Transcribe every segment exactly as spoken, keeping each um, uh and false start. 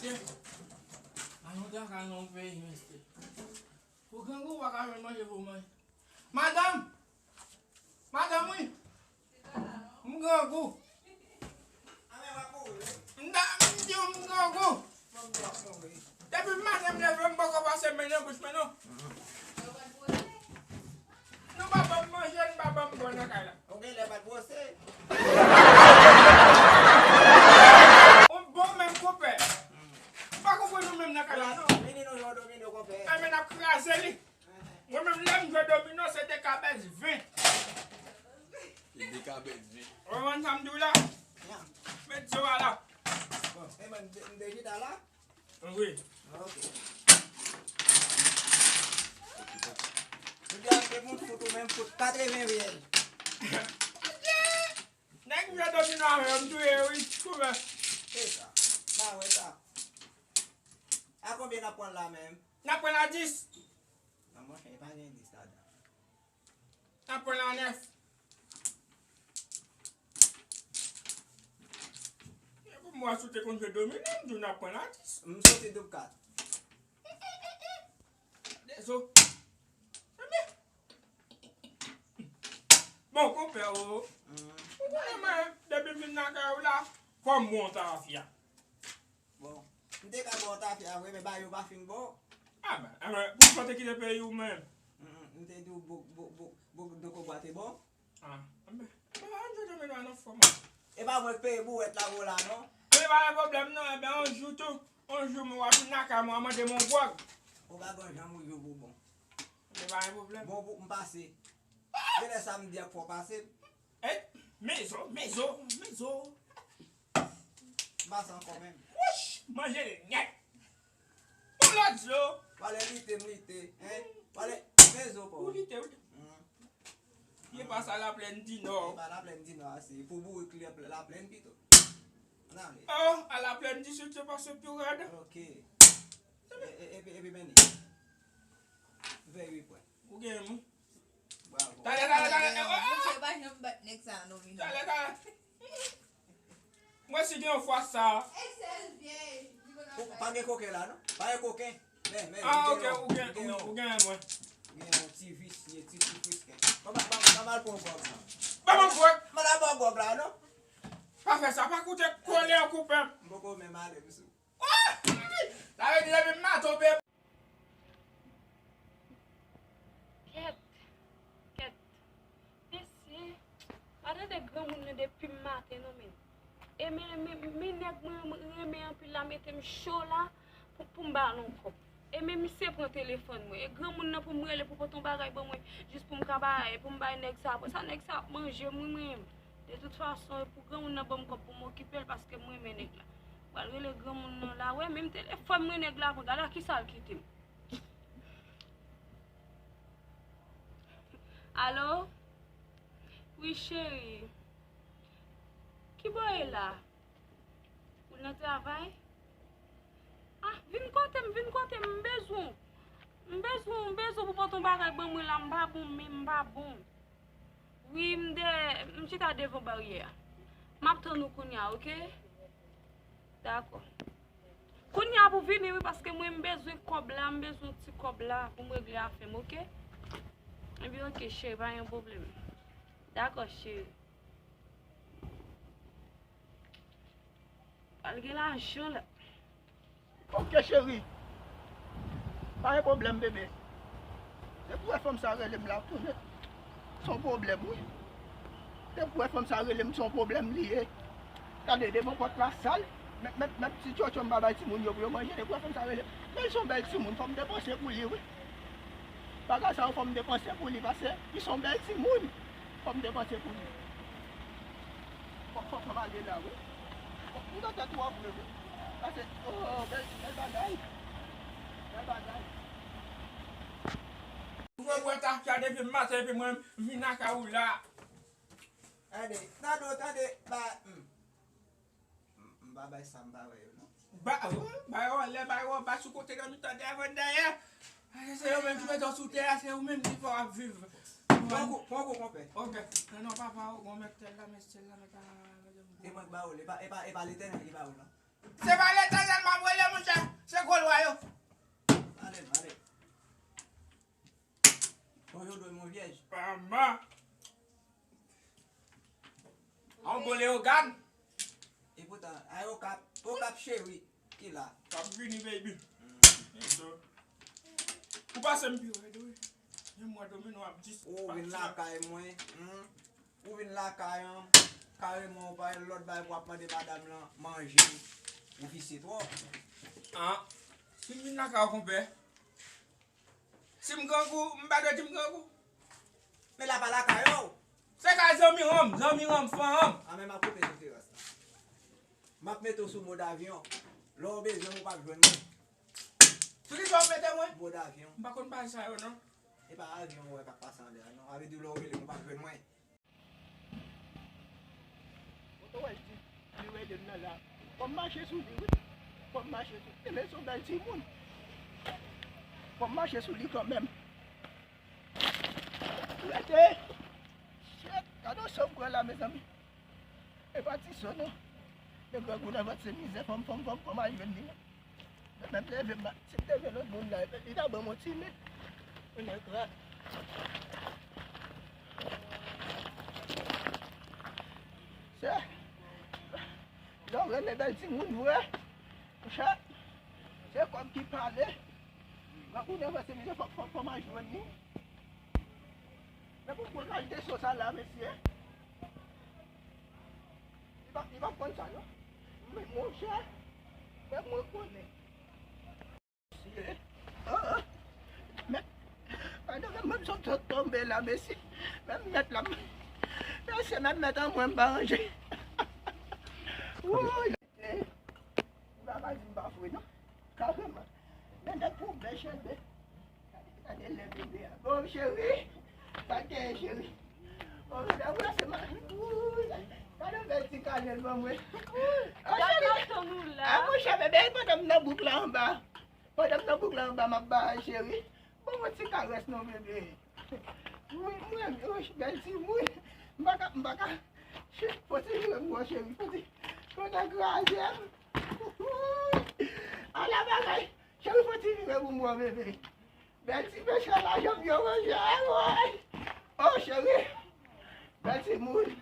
Mesye, pa nou traka nan yon peyi, mesye. Ou grangou, ou pa ka jwenn manje pou w manje. Madanm! Madanm, wi! M grangou. M ta, m di w m grangou. Depi maten m leve, m poko pase men nan bouch mwen non. Nou pa ban m manje, nou pa ban m bwè nan kay la. Ou genlè pa t bwose. Ou bon menm konpè. M pa konprann ou menm nan kay la non. Vini nou jwe domino konpè. Enben n ap kraze li. Mwen menm lè m jwe domino se de kabèz ven. Se de kabèz ven. Ou konprann sa m di w la? Met zo a la. Bon, e mwen m de- m de chita la? Wi. Ok. M di a se moun fout ou menm fout katreven vyèj. Nèg m jwe domino avè yo, m touye yo wi. Koupe. Se sa. M pa wè sa. A konbyen n ap pran la menm? N ap pran la dis. Non, monchè, e pa gen dis ladan. N ap pran la nèf. E pou mwen, si w te konn jwe domino, m di w n ap pran la dis. M soti doub kat. Dezo. Bon, konpè, o. Ou konnen mwen, depi m vin nan kay ou la, fò m bon tafya. Bon, m te ka ba w tafya vre, men bagay yo pa fin bon. A, men, a, men, pou w te kite peyi w menm. Mm, m te di w bouk, bouk, bouk, bouk de kobwa te bon. A, men, men, ann jwe domino a nan fòm. E pa mwen k peye bouwèt la pou w la, non. Men pa gen pwoblèm, non. Enben, yon jou tou, yon jou, mwen w ap vin lakay mwen, w ap mande m yon gwòg. Ou pa gon janm ou jou pou bon. Men pa gen pwoblèm. Bon, pou m pase. Genlè samdi a k fè w pase. E, mezo, mezo, mezo. M pase ankò menm. Wouch! Manje nèt. Yon lòt zo. Pale lite, m lite, en? Pale, mezo pa w. Ou lite, ou lite. Ye pa sa Laplèn di Nò. Ye pa Laplèn di Nò, se pou bourik li Laplèn pito. Ann ale. Oh, a Laplèn di Sid se pase pi rèd. Ok. E, e, epi, epi, men li. Vèy wi pwen. Ou gen moun. Bravo. Talè, talè, talè. Mesye pa janm bat nèg sa non, Mino. Talè, talè. Mwen si gen yon fwa sa. Ou pa gen koken la, non? Pa gen koken. Men, men, ah, ok, ou gen, ou gen mwen. Gen yon ti visye, ti sou frisken. Ban m, ban m, ban m al pran gwòg, non. Ban m gwòg. Ban m al pran gwòg la, non. Pa fè sa, pa koute kole an koupè. M poko menm ale, m sou. Ah! Sa vle di depi m maton pe. Kèt, kèt. Mesye, pa tande granmoun nan depi maten non, men. E men, men, men nèg mwen renmen anpil la mete m cho la pou, pou m ba l yon kòb. E men misye pran telefòn mwen. E granmoun nan pou m rele pou pote yon bagay ban mwen, jis pou m ka bay, pou m bay nèg sa. Apre sa, nèg sa ap manje m, wi, mwen. De tout fason, e pou granmoun nan ban m kòb pou m okipe l, paske m renmen nèg la. Pral rele granmoun nan la, wè, menm telefòn mwen nèg la pran, gade a kisa l kite m. Alo? Wi, cheri. Kibò w ye la? Ou nan travay? Ah, vin kote m, vin kote m, m bezwen w. M bezwen w, m bezwen w pou pote yon bagay ban mwen la, m pa bon, men m pa bon. Wi, m de, m chita devan baryè a. M ap tann ou kounye a, oke? Dakò. Kounye a pou vini, wi, paske mwen m bezwen kòb la, m bezwen ti kòb la pou m regle afè m, oke? Ebyen, oke, cheri, pa gen pwoblèm. Dakò, cheri. Pral gen lajan la. Ok, cheri. Pa gen pwoblèm, bebe. Depi w wè fanm sa rele m la, tounen. Se yon pwoblèm, wi. Depi w wè fanm sa rele m, se yon pwoblèm li ye. Gade, devan pòt la sal. Menm, menm, menm ti tchotcho m pa bay timoun yo pou yo manje, depi w wè fanm sa rele m. Men li se yon bèl timoun, fò m depanse pou li, wi. Bagay sa yo, fò m depanse pou li, paske li se yon bèl timoun. Fò m depanse pou li. Fò, fò, fò m ale la, wi. Fò m nan tèt ou an vre, wi. Pase, oh, bèl, bèl bagay. Bèl bagay. Mwen bwè tafya depi maten, epi mwen vin lakay ou la. Gade, tande, tande, ba, hmm. M, m pa bay sa m pa wè yo, non. Ba, wi, bay yo anlè, bay yo anba, sou kote, nan mitan, dèyè, vant dèyè. Se yo menm ki mete w sou tè a, se yo menm ki fè w ap viv. Pran kou, pran kou, konpè. Ok. Non, non, papa, ou gon mèt tèl la, mèt syèl la, mèt a, mèt a. E mwen k ba ou l, e pa, e pa, e pa Letènèl ki ba ou l, non? Se pa Letènèl m ap rele, Cheri, ki la? M ap vini, baby. Ou pase m pi rèd, wi. Menm mwen domino ap dis. Ou vin lakay mwen. Hmm. Ou vin lakay an. Kareman ou pa gen lòt bagay pou w ap mande madanm lan manje. Ou visye twòp. Ah. Si m vin lakay ou, konpè. Si m grangou, m pa dwe di m grangou. Men la pa lakay ou. Se kay zanmi an m, zanmi an m, fan an m. Anben m ap koupe sou teras la. M ap mete w sou mòd avyon. Lè w bezwen m, ou p ap jwenn mwen. Sou kisa w mete mwen? Mòd avyon. M pa konn paj sa yo non. E pa avyon ou wè k ap pase anlè a non. Sa vle di lè w rele m, ou p ap jwenn mwen. Kote w wè l di, li rele m nan la. Fò m mache sou li wi. Fò m mache sou li. Men se yon bèl timoun. Fò m mache sou li kanmenm. Rete! Shit! Gade yon so m pran la, mezanmi. E pa ti so non. Men grangou nan vant se mizè, fò m, fò m, fò m, fò m al jwenn li non. Mwen menm leve m, si m te jwenn lòt moun la, li ta ban m yon ti men. Mwen nan gra. Sè, lè w renmen bèl timoun vre, monchè, se kòb ki pale. Mwen konnen vre se mizè, fò, fò, fò m al jwenn li. Men pou, pou kalite so sa la, mesye. Li p ap, li p ap konn sa non. Men monchè, men mwen konnen. Mesye, oh, oh. Mèt, pandan menm mwen sot, sot tonbe la, mesye. Menm mèt la, mesye, menm mèt an mwen m pa ranje. Wouy. Ou pa ka di m pa fre non. Kareman. Men nèg pou bèl chèlbè. Gade lè bebe a. Bon, cheri. Sa k genyen, cheri? Bon, bebe a, ou lase ma. Wouy. Gade yon bèl ti kale l ban mwen. Wouy. Oh, cheri. Ah, monchè, bebe, pandan m nan bouk la anba. Pandan m nan bouk la anba, m ap ba cheri. Ban mwen ti karès non, bebe. Wi, mwen, wi, bèl timoun. M pa ka, m pa ka. Fò ti vire pou mwen, cheri. Fò ti, fò ti kraze m. Ala bagay. Cheri, fò ti vire pou mwen, bebe. Bèl ti mechan lajan m yo manje. Ay, woy. Oh, cheri. Bèl timoun.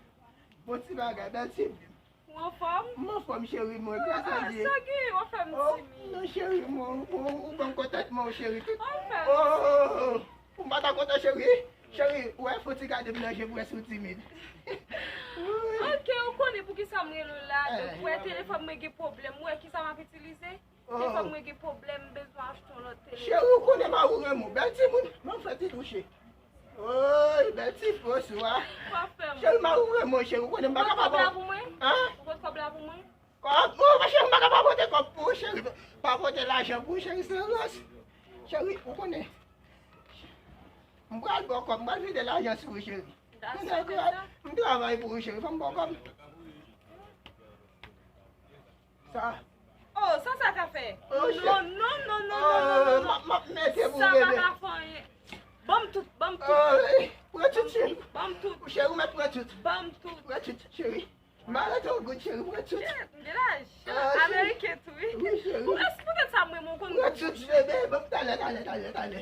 Bon ti bagay, bèl timoun. Ou anfòm? M anfòm, cheri mwen, gras a Dye. Ah, sa gen, w ap fè m timid. Oh, non, cheri mwen, ou, ou, ou ban m kontantman w, cheri. Tout. Ou ap fè m timid. Oh, ou pa ta kontan, cheri? Cheri, ou wè, fò ti gade m nan je, m wè si w timid. Wi. Ok, ou konnen poukisa m rele w la. Donk, ou wè, telefòn mwen gen pwoblèm. Ou wè kisa m ap itilize? Telefòn mwen gen pwoblèm, m bezwen achte yon lòt telefòn. Cheri, ou konnen mari w renmen w. Bèl timoun, ban m fè ti touche. Oy, bèl ti fos ou a. Cheri, mari w renmen w, cheri, ou konnen m pa ka pa ba w. Hein? Ou pot kòb la pou mwen? Kòb? Oh, cheri, m pa ka pa pote kòb pou ou, cheri. Pa pote lajan pou ou, cheri, se rans. Cheri, ou konnen. M pral ba w kòb, m pral vide lajan sou ou, cheri. M travay pou ou, cheri, fò m ba w kòb. Sa. Oh, sa sa ka fè? Oh, non, non, non, non, non, non, non, non. M ap mete pou bebe. Sa pa ka fè anyen. Ban m tout, ban m tout. Pran tout, cheri. Ban m tout. Cheri, ou mèt pran tout. Ban m tout. Pran tout, cheri. M pa rete yon goud, cheri, pran tout. Shit, m gen lajan. Ameriken tou, wi. Wi, cheri. Ou mèsi poutèt sa, mwen, mwen konn. Pran tout, bebe. Ban m talè, talè, talè, talè.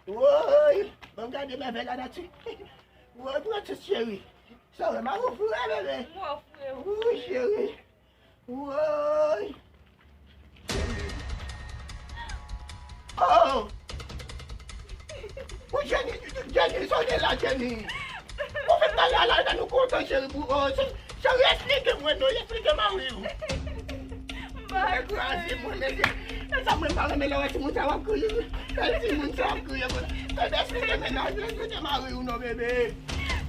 Woy, ban m gade mèvèy lanati. Woy, pran tout, cheri. Sa wè, m a ofri w, bebe. M ofri w. Wi, cheri. Woy! Oh! Ou Jenny, Jenny, sa w gen la, Jenny? Ou fèk pale a la, nou kontan, cheri, pou, oh, cheri, eksplike mwen non, eksplike mari w. Mwen kraze mwen, mesye. E sa mwen pa renmen lè w wè timoun sa w ap kriye. Lè timoun sa w ap kriye, mwen. Bebe, eksplike mennaj, eksplike mari w non, bebe.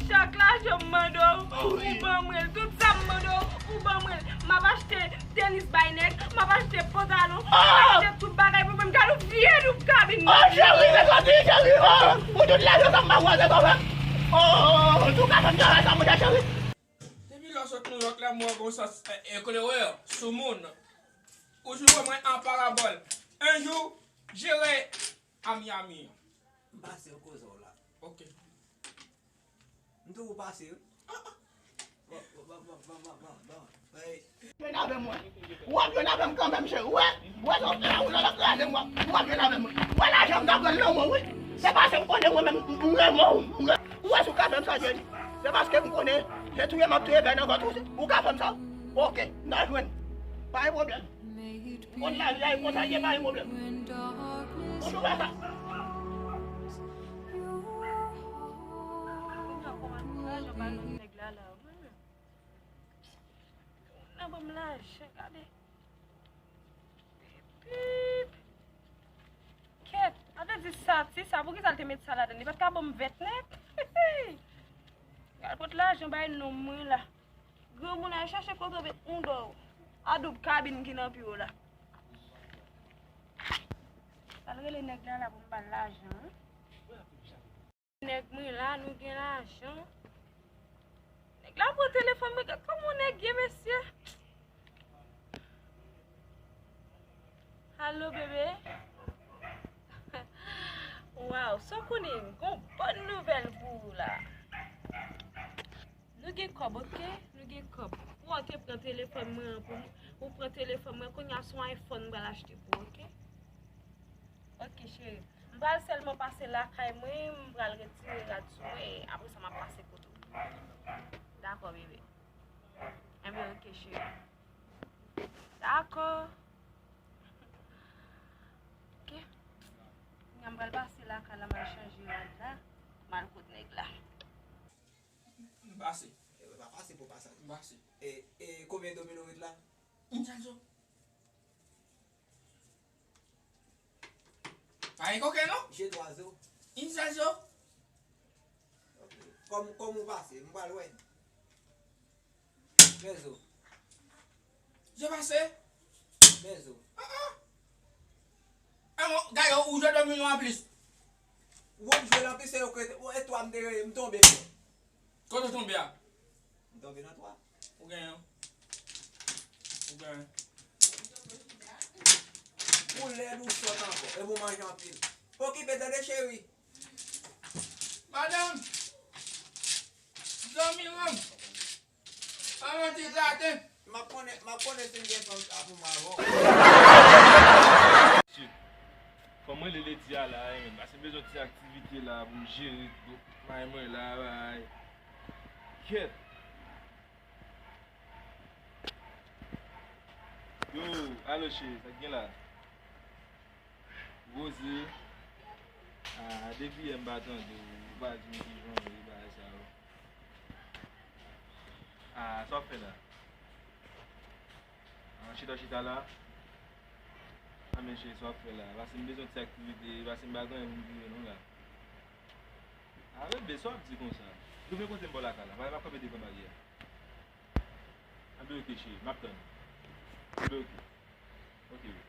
Chak lajan m mande w, ou ban mwen l. Tout sa m mande w, ou ban mwen l. M ap achte tenis bay nèg, m ap achte pantalon, m ap achte tout bagay pou mwen. M ka louvri vye douboukabin. Oh, cheri, se soti, cheri, oh. Pou tout lajan sa m pa kwaze kòb la. Oh, si w ka fè m travay sa, monchè, cheri. Depi lè w sot Nouyòk la, m wè w gon sans, eh, eh, kote w ye, sou moun. Ou jwe mwen an parabòl. Un jou, jere a Miami. M pase w koze w la. Ok. M tou ou pase wi. Bon, bon, bon, bon, bon, bon, bon, bon. Jwenn avè mwen. W ap jwenn avè m kanmenm, cheri. Wè, wè sa w fè la, ou nan l ap kraze m, w ap, w ap jwenn avè mwen. Wè lajan m ta pran l nan men w, wi. Se paske m konnen mwen menm, m, m renmen w, m renmen w. Ou wè si w ka fè m sa, Jenny. Se paske m konnen, se touye m ap touye bèl nan vant ou, ou ka fè m sa. Ok, n a jwenn. Pa gen pwoblèm. Konn lavi a e konsa ye, pa gen pwoblèm. Konn nou pa sa. Nèg la la, wi. Nan ban m lajan, gade. Pip. Kèt, a vle di sa, ti sa, poukisa l te met sa ladan? Li pa t ka ban m vèt nèt? Gade kot lajan bay nonm mwen la. Granmoun al chache kote w met yon dò. Adoub kabin ki nan pye w la. Al rele nèg la la pou m ba l lajan, wi. Nèg mwen la, nou gen lajan. Nèg la pran telefòn mwen, gad kòman nèg ye, mesye. Alo, bebe. Waw, sa w konnen, m gon bòn nouvèl pou ou la. Nou gen kòb, oke? Nou gen kòb. Pou w te pran telefòn mwen an pou m, ou pran telefòn mwen, kounye a se yon iPhone m pral achte pou ou, oke? Oke, cheri. M pral sèlman pase lakay mwen, m pral retire rad sou mwen, e apre sa m ap pase kote w. Dakò, bebe. Enben, oke, cheri. Dakò. Oke. Kounye a m pral pase lakay la, m al chanje rad la, m al kot nèg la. M pase. E, pa pase pou pase. M pase. E, e konbyen domino ret la? Yon sèl zo. Pa gen koken, non? Misye twa zo. Yon sèl zo. Ok. Kòm, kòm ou pase, m pral wè. Men zo. Zo pase? Men zo. Ah, ah. Ah, bon, gade, ou jwe domino anplis. Ou wè m jwe l anplis, se yo ke, e twa m te rele, m tonbe. Kote w tonbe a? M tonbe nan twa. Ou genyen. Ou genyen. Ou lèd, ou sòt ankò. E pou manje anpil. Okipe, tande, cheri. Madanm! Zanmi m! An ti graten! M ap konnen, m ap konnen si m gen fanm sa pou m avè w. Fò m rele Lady a la, wi, men. Paske m bezwen ti aktivite la pou m jere may mwen la, bay. Kèt. Yo, alo cheri, sa k gen la? Rosie, ah, depi yè m pa tande w, ou pa di m kijan w ye, bagay sa yo. Ah, sa w ap fè la? Ah, chita, chita la? Ah, men cheri, sa w ap fè la? Paske m bezwen ti aktivite, paske m pa gen anyen pou m vire non la. Ah, bebe, sa w ap di konsa? Rive kote m bò lakay la, m ap kanpe devan baryè a. Anben, oke, cheri, m ap tann. Anben, oke. Oke, wi.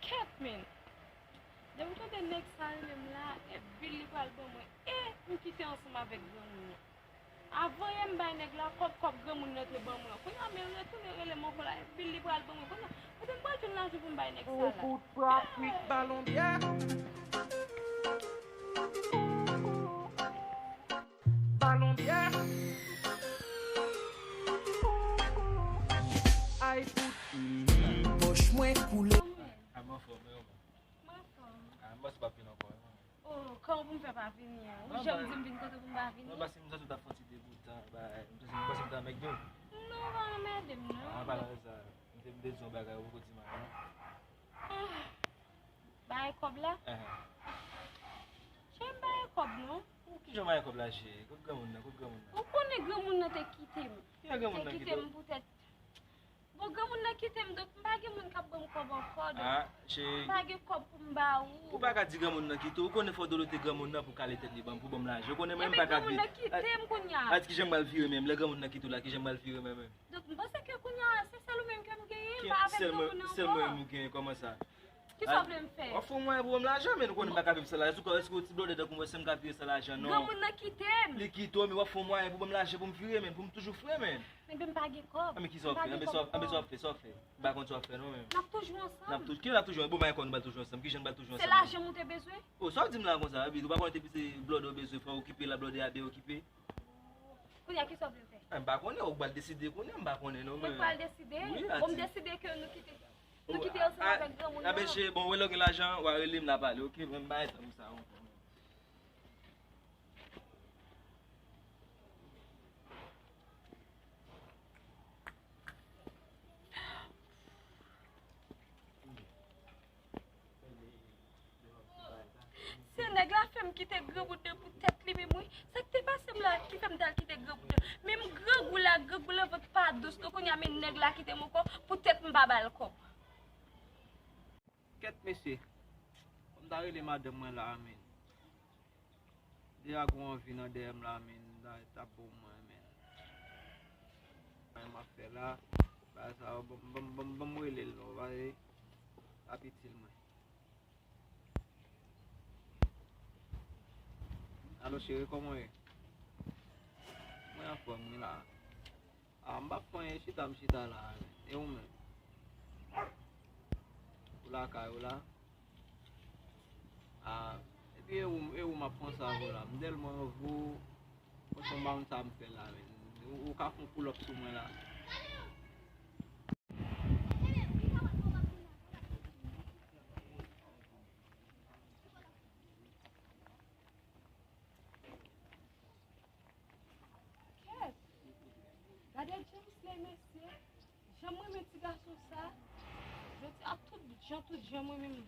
Kèt, men. Depi m tande nèg sa rele m la, e bil li pral ban mwen. E m kite ansanm avèk granmoun nan. Avan yè m bay nèg la kòb, kòb granmoun nan te ban mwen an. Kounye a, men retounen rele m ankò la, e bil li pral ban mwen. Kounye a, kote m pral jwenn lajan pou m bay nèg sa la? Ou fout trafik balon byè. Balon byè. Ay fout. Pòch mwen koule. Mwen anfòm, e ou menm? Mwen anfòm. Ah, m panse w p ap vin ankò, wi, manmi. Oh, kòman pou m fè pa vini an? Ou janm di m vin kote pou m pa vini? Non, paske m santi w t ap fè yon ti degoutan, bay. M santi, m panse m t anmède w. Non, ou pa anmède m, non. Ah, pa nan sa. M te, m te di yon bagay, ou poko di m anyen. Ah, bay kòb la? Ahan. Cheri, m bay kòb, non. Ou kijan w bay kòb la, cheri? Kot granmoun nan? Kot granmoun nan? Ou konnen granmoun nan te kite m. Kijan granmoun nan kite w? Te kite m poutèt Bon, granmoun nan kite m, donk m pa gen moun k ap ban m kòb ankò, donk m pa gen kòb pou m ba ou. Ah, cheri. Ou pa ka di granmoun nan kite w. Ou konnen fò w dolote granmoun nan pou kale tèt li ban m, pou ban m lajan. Ou konnen mwen, m pa ka viv. Ebyen, granmoun nan kite m kounye a. Gad kijan m pral vire menm. Lè granmoun nan kite w la, kijan m pral vire menm, menm? Donk, m panse ke kounye a, se sèl ou menm ke m genyen, m pa avèk granmoun nan ankò. Sèl mwen, sèl mwen menm ou genyen, kòman sa? Kisa w vle m fè? W ap fè yon mwayen pou ban m lajan, men ou konnen m pa ka viv san lajan. Èske, èske yon ti blòdè tankou mwen, èske m ka viv san lajan? Non. Granmoun nan kite m. Li kite w, men w ap fè yon mwayen pou ban m lajan pou m vire, men pou m toujou fre, men. Ebyen, m pa gen kòb. Anben, kisa w ap fè? Anben, sa w ap fè, sa w ap fè, sa w ap fè? M pa konn sa w ap fè, non, men. N ap toujou ansanm. N ap toujou, ki n ap toujou? Bon, m pa konn nou pral toujou ansanm. Kijan n pral toujou ansanm? Se lajan m ou te bezwen? Oh, sa w di m la konsa, epi ou pa konnen depi se blòdè w bezwen, fò w okipe l, blòdè a de okipe. Kounye a, kisa w vle m fè? Ah, m pa konnen, ou pral deside kounye a, m pa konnen, non, men. Mwen pral deside? Wi, bon, m deside ke nou kite, nou kite ansanm avèk granmoun nan. Anben, cheri, bon, wè lè w gen lajan, w a rele m, n a pale, oke? Mwen, m pa gen tan pou sa, non. Fè m kite granmoun nan pou tèt li menm wi. Sa k te pase m la ki fè m t al kite granmoun nan? Menm grangou la, grangou nan vant pa dous non. Kounye a men nèg la kite m ankò pou tèt m pa ba l kòb. Kèt mesye, fò m ta rele madanm mwen la, men deja gon anvi nan dèyè m la, men ta, ta bon mwen, men sa m ap fè la, bagay sa yo, ban m, ban m, ban m, ban m rele l non, bagay ap itil mwen. Alo cheri, kòman w ye? Mwen anfòm wi la. Ah, m p ap fè anyen, chita m chita la. E ou menm? Ou lakay ou la? Ah, epi e ou, e ou m ap panse avè w la. M tèlman anvi w. Franchman, m pa konn sa m fè la, men. Ou, ou ka fè yon pull up sou mwen la. Kèt! Gade James la, mesye. Jan m renmen ti gason sa. Jodi a tout jan, tout jan, mwen menm,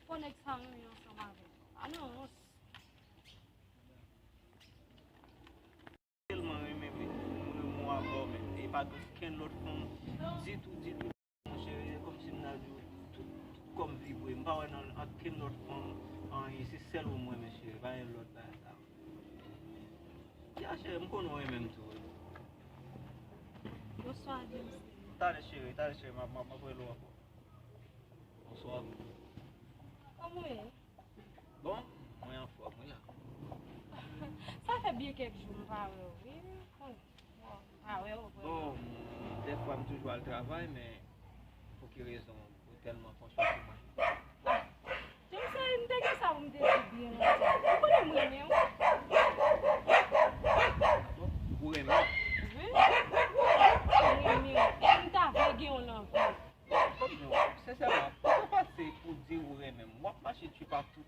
fò nèg sa renmen ansanm avè m. Pa nan wons. Tèlman renmen, men, mwen renmen w avè w, men. E pa gen okenn lòt fanm ditou, ditou. Monchè, e kòmsi m ta di w, tout, tout kò m vibre. M pa wè nan ankenn lòt fanm anyen. Se sèl ou m renmen, cheri. Pa gen lòt bagay sa. Ya, cheri, m konnen w renmen m tou, wi. Bonswa, James. Talè, cheri, talè, cheri, m ap, m ap, m ap rele w ankò. Bonswa. Kòman w ye? Bon, mwen anfòm, wi la. Sa fè byen kèk jou m pa wè w, wi. Bon, bon, m pa wè w vrèman. Bon, dèfwa m toujou al travay, men pou ki rezon ou tèlman panche sou mwen? Ah, James, m te gen sa pou m te di w byen lontan. Ou konnen m renmen w. Bon, ou renmen m? Wi. M renmen w. E m ta vle gen w nan vi m. Bon, sensèman, sa pase pou di ou renmen m. W ap mache tchwipatou,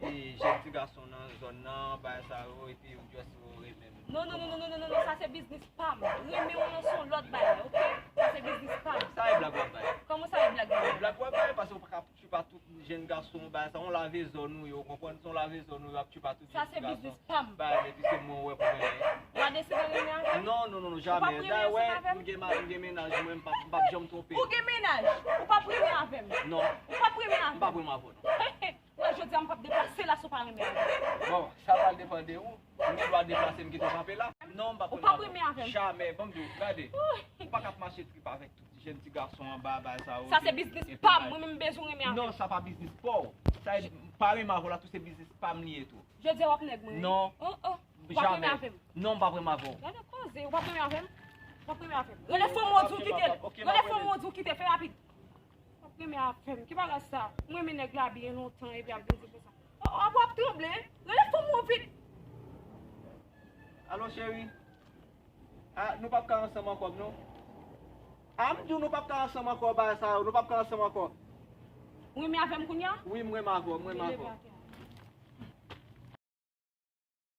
e, jèn ti gason nan zòn nan, bagay sa yo, epi ou just ou renmen m. Non, non, non, non, non, non, non, non, sa se biznis pa m. Renmen w nan se yon lòt bagay, oke? Sa se biznis pa m. Sa e blag w ap bay? Kòman sa e blag m ap bay? E blag w ap bay, paske ou pa ka tchwipatou jèn gason, bagay sa, yon lave zòn ou ye, ou konprann? Se yon lave zòn ou ye, w ap tchwipatou jèn ti gason. Sa se biznis pa m. Bagay, epi se mwen ou wè pou renmen. W a deside renmen avè m? Non, non, non, non, jamè. Dayè, w ap renmen ansanm avè m? M gen ma-, m gen mennaj mwen, m p ap, m p ap janm twonpe. Ou gen mennaj? Ou p ap renmen avè m? Non. Ou p ap renmen avè m? M p ap renmen avè w, non. Mwen, jodi a, m p ap deplase la si w pa renmen avè m. Bon, sa pral depann de ou. M gen dwa deplase, m kite w kanpe la. Non, m p ap renmen avè w. Ou p ap renmen avè m? Jamè. Ban m di w, gade. Ou pa ka ap mache trip avèk tout jèn ti gason anba, bagay sa yo. Sa se biznis pa m, mwen menm m bezwen renmen avè m. Non, sa pa biznis pa w. Sa e, pa renmen avè w la, tou se biznis pa m li ye tou. Jodi a w ap nèg mwen, wi. Non. Oh, oh. Ou p ap renmen avè m? Non, m p ap renmen avè w. Gade koze, ou p ap renmen avè m? Ou p ap renmen avè m? Rele fanm ou di w kite l. Rele fanm ou di w kite, fè rapid. Ou p ap renmen avè m. Ki bagay sa? Mwen renmen nèg la byen lontan, epi ap vin di konsa. Oh, oh, w ap tranble. Rele fanm ou vit. Alo, cheri. Ah, nou p ap ka ansanm ankò, non. Ah, m di w nou p ap ka ansanm ankò, bagay sa yo, nou p ap ka ansanm ankò. Ou renmen avè m kounye a? Wi, m renmen avè w, m renmen avè w.